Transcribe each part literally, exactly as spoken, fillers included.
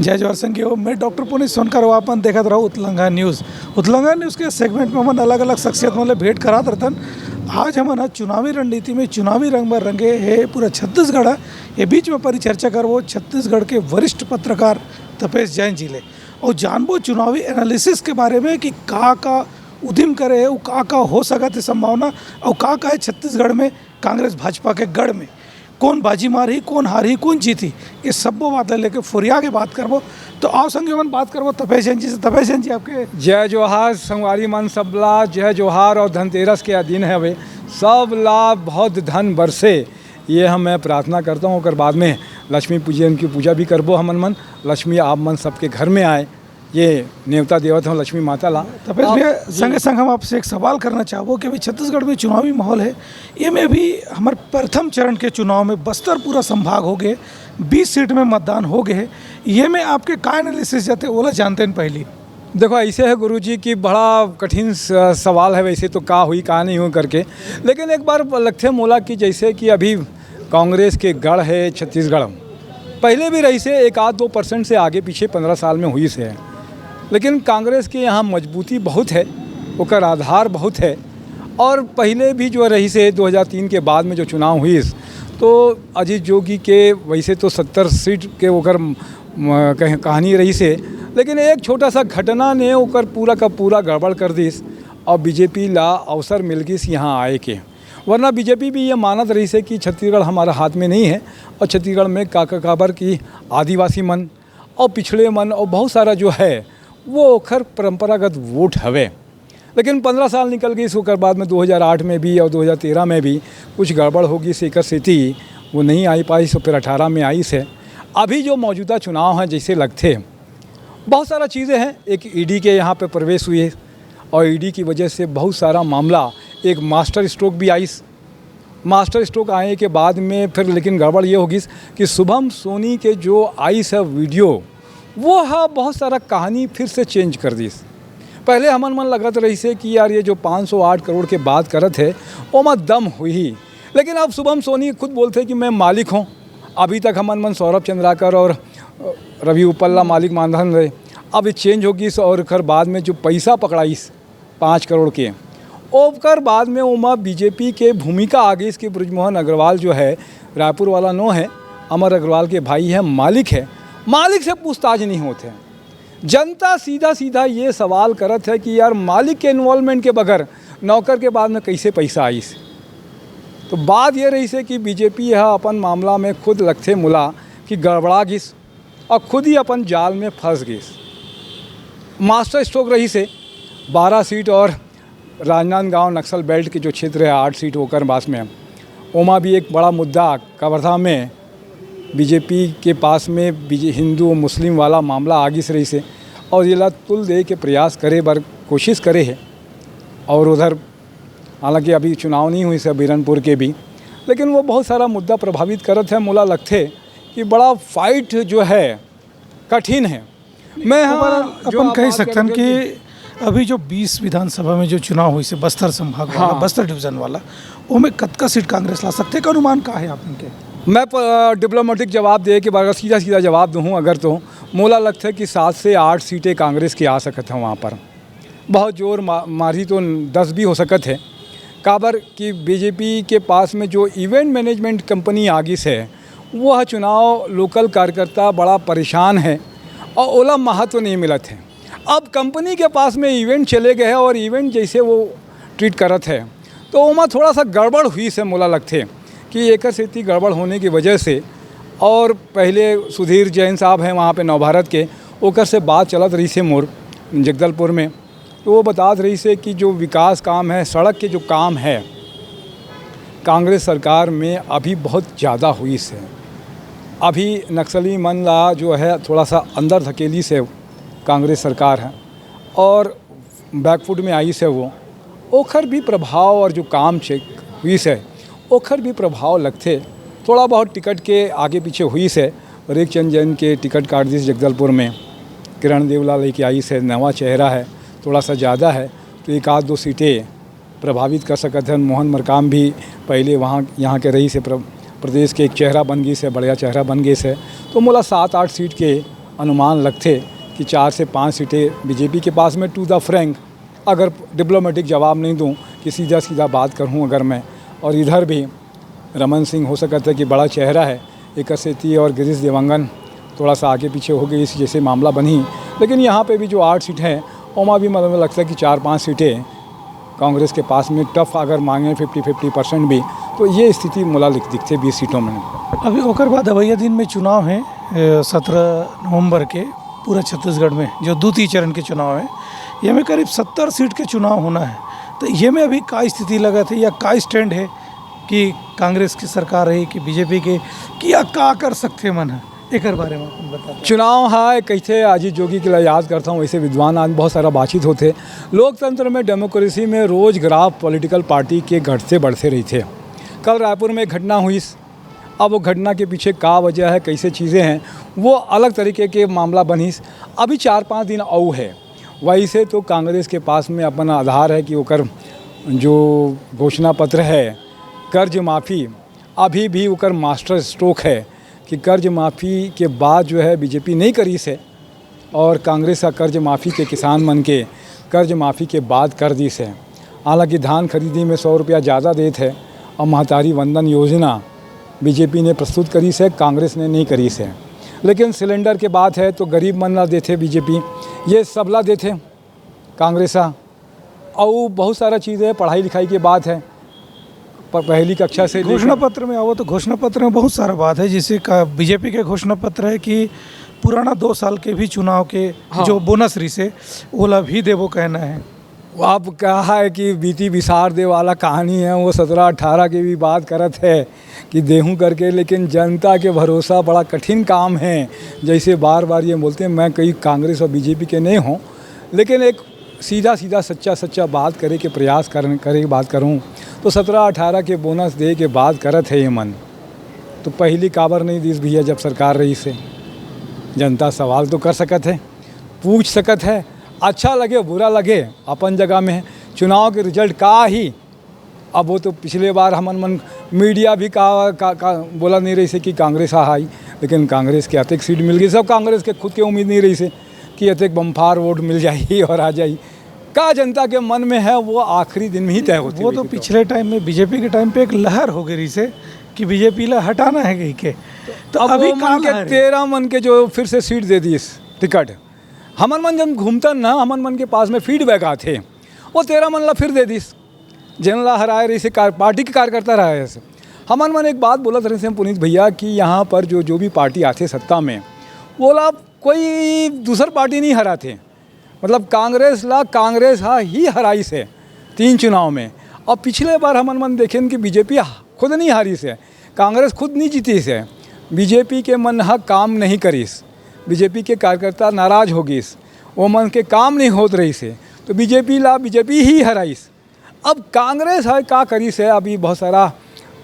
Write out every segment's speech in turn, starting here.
जय जोहार संगी हो, मैं डॉक्टर पुनीत सोनकर, अउ आप मन देखत रहव उतलंघा न्यूज़। उतलंघा न्यूज़ के सेगमेंट में हमन अलग-अलग शख्सियत मन ले भेंट करात रहथन। आज हमन ह चुनावी रणनीति में चुनावी रंग में रंगे हे पूरा छत्तीसगढ़ ह। ये बीच में परिचर्चा करबो छत्तीसगढ़ के वरिष्ठ पत्रकार तपेश जैन जी ले, अउ जानबो चुनावी एनालिसिस के बारे में कि का-का उदिम करे हे, अउ का-का हो सकत हे संभावना, अउ का-का हे छत्तीसगढ़ में कांग्रेस भाजपा के गढ़ में कोन बाजी मारही, कोन हारही, कोन जीतही, ये सब्बो बात ल लेके फुरिया के बात करबो। तो आओ संगी मन बात करबो तपेश जैन जी से। तपेश जैन जी, आपके जय जोहार संगवारी मन, सबला जय जोहार। अउ धनतेरस के दिन हवे, सबला बहुत धन बरसे, ये हम मैं प्रार्थना करता हूँ। ओकर बाद में लक्ष्मी पूजन की पूजा भी करबो हमन मन। लक्ष्मी आप मन सबके घर में आए, ये नेवता देवत हूँ लक्ष्मी माता ला। तपेश भैया, संगे संग हम आपसे एक सवाल करना चाहबो कि अभी छत्तीसगढ़ में चुनावी माहौल हे, ये में अभी हमर प्रथम चरण के चुनाव में बस्तर पूरा संभाग हो गए, बीस सीट में मतदान हो गए हे, ये में आपके का एनालिसिस जाथे, ओला जानते हैं पहली। देखो, ऐसे है गुरुजी कि बड़ा कठिन स-, सवाल है वैसे तो, का हुई का नहीं हुई करके, लेकिन एक बार लगथे मोला कि जैसे कि अभी कांग्रेस के गढ़ है छत्तीसगढ़, पहले भी रहिसे एक आध दो परसेंट से आगे पीछे पन्द्रह साल में हुई से है, लेकिन कांग्रेस के यहाँ मजबूती बहुत है, ओकर आधार बहुत है। और पहले भी जो रहिसे दो हज़ार तीन के बाद में जो चुनाव हुई, तो अजीत जोगी के वैसे तो सत्तर सीट के ओकर म, कह-, कहानी रहिसे, लेकिन एक छोटा सा घटना ने ओकर पूरा का पूरा गड़बड़ कर दिस और बीजेपी ला अवसर मिल गिस यहाँ आए के। वरना बीजेपी भी ये मानत रहिसे कि छत्तीसगढ़ हमारा हाथ में नहीं है और छत्तीसगढ़ में का, का, काबर की आदिवासी मन और पिछड़े मन और बहुत सारा जो है, वो ओखर परंपरागत वोट हवे। लेकिन पन्द्रह साल निकल गइस, ओकर बाद में दो हज़ार आठ में भी और दो हज़ार तेरह में भी कुछ गड़बड़ हो गइस, एकर सेती वो नहीं आई पाइस, और फिर अठारह में आइस हे। अभी जो मौजूदा चुनाव है, जैसे लगथे, बहुत सारा चीज़ें हैं। एक ईडी के यहाँ पे प्रवेश हुई है और ईडी की वजह से बहुत सारा मामला, एक मास्टर स्ट्रोक भी आइस। मास्टर स्ट्रोक आए के बाद में फिर लेकिन गड़बड़ ये हो गइस कि शुभम सोनी के जो आइस हे वीडियो, वो ह बहुत सारा कहानी फिर से चेंज कर दिस। पहले हमन मन लगत रहिसे कि यार, ये जो पाँच सौ आठ करोड़ के बात करत हे, ओमा दम होही, लेकिन अब शुभम सोनी खुद बोलथे कि मैं मालिक हूँ। अभी तक हमन मन सौरभ चंद्राकर और रवि उपल ला मालिक मानत रहे, अब ये चेंज हो गइस और ओकर बाद में जो पैसा पकड़ाइस पाँच करोड़ के, ओकर बाद में ओमा बीजेपी के भूमिका आ गइस कि बृजमोहन अग्रवाल जो है, रायपुर वाला नो है, अमर अग्रवाल के भाई है, मालिक है, मालिक से पूछताछ नहीं होत हे। जनता सीधा सीधा ये सवाल करत है कि यार, मालिक के इन्वॉल्वमेंट के बगैर नौकर के बाद में कैसे पैसा आइस? तो बात ये रहिसे कि बीजेपी ह अपन मामला में खुद लगथे मोला कि गड़बड़ा गिस और खुद ही अपन जाल में फंस गिस। मास्टर स्ट्रोक रहिसे बारह सीट और राजनांदगांव नक्सल बेल्ट के जो क्षेत्र है, आठ सीट ओकर पास में, ओमा भी एक बड़ा मुद्दा कवर्धा में बीजेपी के पास में बीजे-, हिंदू मुस्लिम वाला मामला आ गिस रहिसे और ये ला तुल दे के प्रयास करे बर कोशिश करे है। और उधर हालांकि अभी चुनाव नहीं हुई से बीरनपुर के भी, लेकिन वो बहुत सारा मुद्दा प्रभावित करत है। मोला लगथे कि बड़ा फाइट जो है कठिन है। मैं हाँ, ओवरऑल जो अपन आप कह बात सकथन करेंगे कि अभी जो बीस विधानसभा में जो चुनाव हुई से बस्तर संभाग वाला, हाँ। बस्तर डिवीजन वाला, ओमे कतका सीट कांग्रेस ला सकथे, का अनुमान का है आप इनके? मैं प-, डिप्लोमेटिक जवाब दे के अगर सीधा सीधा जवाब दूँ अगर, तो मोला लगथे कि सात से आठ सीटें कांग्रेस की आ सकत हैं वहाँ पर। बहुत जोर मा-, मारही तो दस भी हो सकत है। काबर कि बीजेपी के पास में जो इवेंट मैनेजमेंट कंपनी आ गिस है, वो ह चुनाव लोकल कार्यकर्ता बड़ा परेशान है और ओला महत्व नहीं मिलत है। अब कंपनी के पास में इवेंट चले गए हैं और इवेंट जैसे वो ट्रीट करत है, तो ओमा थोड़ा सा गड़बड़ हुई से मोला लगथे कि एकर सेती गड़बड़ होने की वजह से। और पहले सुधीर जैन साहब हैं वहाँ पे नवभारत के, ओकर से बात चलत रहिसे मोर जगदलपुर में, तो वो बतात रहिसे कि जो विकास काम है, सड़क के जो काम है, कांग्रेस सरकार में अभी बहुत ज़्यादा हुई से। अभी नक्सली मन ला जो है थोड़ा सा अंदर धकेली से कांग्रेस सरकार है और बैकफुट में आइस है वो, ओखर भी प्रभाव और जो काम चेक हुई से ओखर भी प्रभाव लगथे। थोड़ा बहुत टिकट के आगे पीछे हुई से, रेखचंद जैन के टिकट काट दिस जगदलपुर में, किरण देवला लेके आइस है, नवा चेहरा है, थोड़ा सा ज़्यादा है, तो एक आध दो सीटें प्रभावित कर सकत हन। मोहन मरकाम भी पहले वहाँ, यहाँ के रहिस हे, प्र-, प्रदेश के एक चेहरा बन गिस हे, बढ़िया चेहरा बन गिस हे, तो मोला सात आठ सीट के अनुमान लगथे कि चार से पाँच सीटें बीजेपी के पास में। टू द फ्रैंक, अगर डिप्लोमेटिक जवाब नहीं दूं, कि सीधा सीधा बात करूं अगर मैं, और इधर भी रमन सिंह हो सकता है कि बड़ा चेहरा है, एकर सेती और गिरीश देवांगन थोड़ा सा आगे पीछे हो गई, इस जैसे मामला बनी। लेकिन यहाँ पे भी जो आठ सीट हैं, ओमा भी मतलब लगता है कि चार पाँच सीटें कांग्रेस के पास में टफ अगर मांगे फिफ्टी फिफ्टी परसेंट भी, तो ये स्थिति मोला लिख दिखते बीस सीटों में। अभी ओकर बाद अवैया दिन में चुनाव है, सत्रह नवंबर के, पूरा छत्तीसगढ़ में जो द्वितीय चरण के चुनाव है, ये में करीब सत्तर सीट के चुनाव होना है। तो ये में अभी का स्थिति लगत है या का स्टैंड है कि कांग्रेस की सरकार रही कि बीजेपी के, कि या का कर सकथे मन ह, एकर बारे में अपन बता दें। चुनाव ह कहिथे अजीत जोगी के ला याद करता हूँ, वैसे विद्वान आज बहुत सारा बातचीत होथे। लोकतंत्र में, डेमोक्रेसी में रोज ग्राफ पॉलिटिकल पार्टी के घटते बढ़ते रहिथे। कल रायपुर में एक घटना हुई, अब वो घटना के पीछे का वजह है, कैसे चीज़ें हैं, वो अलग तरीके के मामला बनिस। अभी चार पाँच दिन अउ है। वैसे तो कांग्रेस के पास में अपन आधार है कि ओकर जो घोषणा पत्र है, कर्ज माफ़ी, अभी भी ओकर मास्टर स्ट्रोक है कि कर्ज माफ़ी के बाद जो है बीजेपी नहीं करिस है, और कांग्रेस ह कर्ज माफी के, किसान मन के कर्ज माफी के बात कर दिस हे। हालांकि धान खरीदी में सौ रुपया ज़्यादा देत हे, और महतारी वंदन योजना बीजेपी ने प्रस्तुत करिस हे, कांग्रेस ने नहीं करिस हे। लेकिन सिलेंडर के बात हे तो गरीब मन ला देथे बीजेपी, ये सबला देथे कांग्रेस ह। अउ बहुत सारा चीज़ हे, पढ़ाई लिखाई के बात हे, प-, पहली कक्षा से लेके घोषणा पत्र में आवो तो घोषणा पत्र में बहुत सारा बात हे, जैसे का बीजेपी के घोषणा पत्र हे कि पुराना दो साल के भी चुनाव के हाँ। जो बोनस रिसे, ओला भी देबो कहना हे। अब कहा हे कि बीती बिसार दे वाला कहानी हे, वो सतरा अठारा के भी बात करत हे कि देहूँ करके, लेकिन जनता के भरोसा बड़ा कठिन काम हे। जैसे बार बार ये बोलते हैं, मैं कई कांग्रेस और बीजेपी के नहीं हूँ, लेकिन एक सीधा सीधा सच्चा सच्चा बात करे के प्रयास कर, करे के बात करूँ तो सतरा अठारा के बोनस दे के बात करत हे ये मन। तो पहली काबर नहीं दिस भैया, जब सरकार रहिस हे? जनता सवाल तो कर सकत हे, पूछ सकत हे, अच्छा लगे बुरा लगे अपन जगह में हे। चुनाव के रिजल्ट का ही, अब वो तो पिछले बार हमन मन मीडिया भी का, का, का बोला नहीं रहिस हे कि कांग्रेस ह हारी, लेकिन कांग्रेस के अतेक सीट मिल गई, सब कांग्रेस के खुद के उम्मीद नहीं रहिस हे कि अतेक बम्फार वोट मिल जाही और आ जाही। का जनता के मन में हे, वो आखिरी दिन में ही तय होथे। वो तो पिछले टाइम में बीजेपी के टाइम पे एक लहर हो गई रहिस हे कि बीजेपी ला हटाना हे कहिके। तो अब अभी वो मन के तेरह मन के जो फिर से सीट दे दिस टिकट, हमन मन जब घूमथन ना, हमन मन के पास में फीडबैक आथे, वो तेरह मन ला फिर दे दिस, जेन ला हराए रहिस हे, कार-, पार्टी के कार्यकर्ता रहे हे। हमन मन एक बात बोलत रहिस हे पुनीत भैया कि यहाँ पर जो, जो भी पार्टी आथे सत्ता में, वोला कोई दूसर पार्टी नहीं हराथे। मतलब कांग्रेस ला कांग्रेस ह ही हराइस हे तीन चुनाव में। अब पिछले बार हमन मन देखेन कि बीजेपी खुद नहीं हारिस हे, कांग्रेस खुद नहीं जीतिस हे। बीजेपी के मन ह काम नहीं करिस, बीजेपी के कार्यकर्ता नाराज हो गिस, वो मन के काम नहीं होत रहिस हे, तो बीजेपी ला बीजेपी ही हराइस। अब कांग्रेस ह का करिस हे, अभी बहुत सारा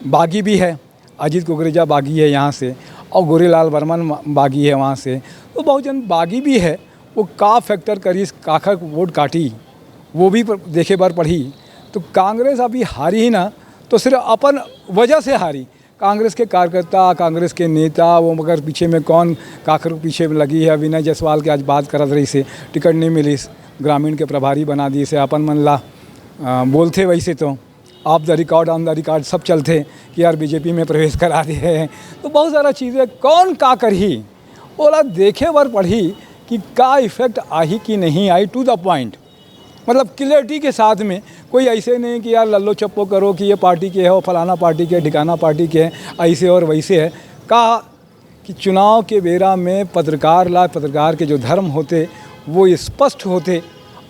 बागी भी हे, अजीत कुकरेजा बागी हे यहाँ से, और गोरेलाल बर्मन म-, बागी हे वहाँ से, तो बहुत जन बागी भी हे। वो का फैक्टर करिस, काखर वोट काटी, वो भी प-, देखे बर पड़ही। तो कांग्रेस अभी हारी ही ना, तो सिर्फ अपन वजह से हारी। कांग्रेस के कार्यकर्ता, कांग्रेस के नेता, वो मगर पीछे में कौन काखर पीछे में लगी हे। विनय जायसवाल के आज बात करत रहिस हे, टिकट नहीं मिलिस, ग्रामीण के प्रभारी बना दिस हे, अपन मन ला, अ, बोलथे वैसे तो off the record, on the record सब चलथे कि यार बीजेपी में प्रवेश करा दे हे। तो बहुत सारा चीज़ें कौन का करही, ओला देखे बर पड़ही कि का इफेक्ट आही कि नहीं आई, टू द पॉइंट। मतलब क्लियरिटी के साथ में, कोई ऐसे नहीं कि यार लल्लो चप्पो करो कि ये पार्टी के हे, वो फलाना पार्टी के, ढिकाना पार्टी के हे, ऐसे और वैसे हे। का कि चुनाव के बेरा में पत्रकार ला, पत्रकार के जो धर्म होथे वो स्पष्ट होथे,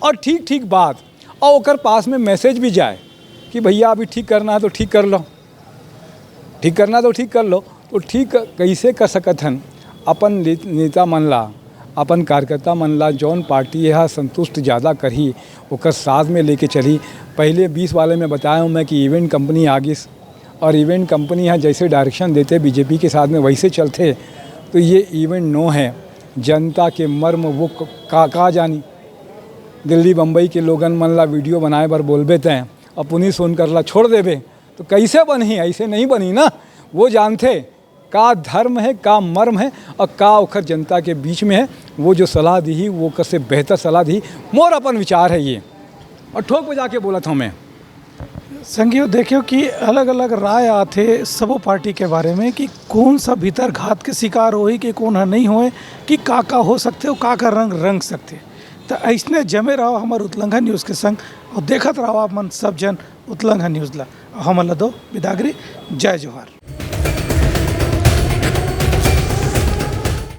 और ठीक ठीक बात और ओकर पास में मैसेज भी जाए कि भैया अभी ठीक करना हे तो ठीक कर लो, ठीक करना हे तो ठीक कर लो। तो ठीक कैसे कर सकत हन? अपन ने-, नेता मन ला, अपन कार्यकर्ता मन ला जौन पार्टी ह संतुष्ट ज़्यादा करही, ओकर साथ में लेके चलही। पहले बीस वाले में बताया हूँ मैं कि इवेंट कंपनी आ गिस, और इवेंट कंपनी ह जैसे डायरेक्शन देथे बीजेपी के साथ में वैसे चलथे, तो ये इवेंट नो हे। जनता के मर्म वो क-, का, का जानी। दिल्ली बम्बई के लोगन मन ला वीडियो बनाए बर बोलबे तैं, और पुनीत सोनकर ला छोड़ देबे, तो कैसे बनही? ऐसे नहीं बनही ना। वो जानथे का धर्म हे, का मर्म हे अउ का ओखर जनता के बीच में हे, वो जो सलाह दिही, वो कसे बेहतर सलाह दिही। मोर अपन विचार हे ये, अउ ठोक बजा के बोलत हौं मैं। संगियो, देखियो कि अलग-अलग राय आथे सबो पार्टी के बारे में कि कोन सा भीतर घात के शिकार होही, कि कोन ह नइ होय, कि का-का हो सकथे अउ का-का रंग रंग सकथे। त अइसने जमे रहो हमर उतलंघा न्यूज़ के संग अउ देखत रहो आप मन सब जन उतलंघा न्यूज़ ला। हमन ला दो बिदागरी, जय जोहार।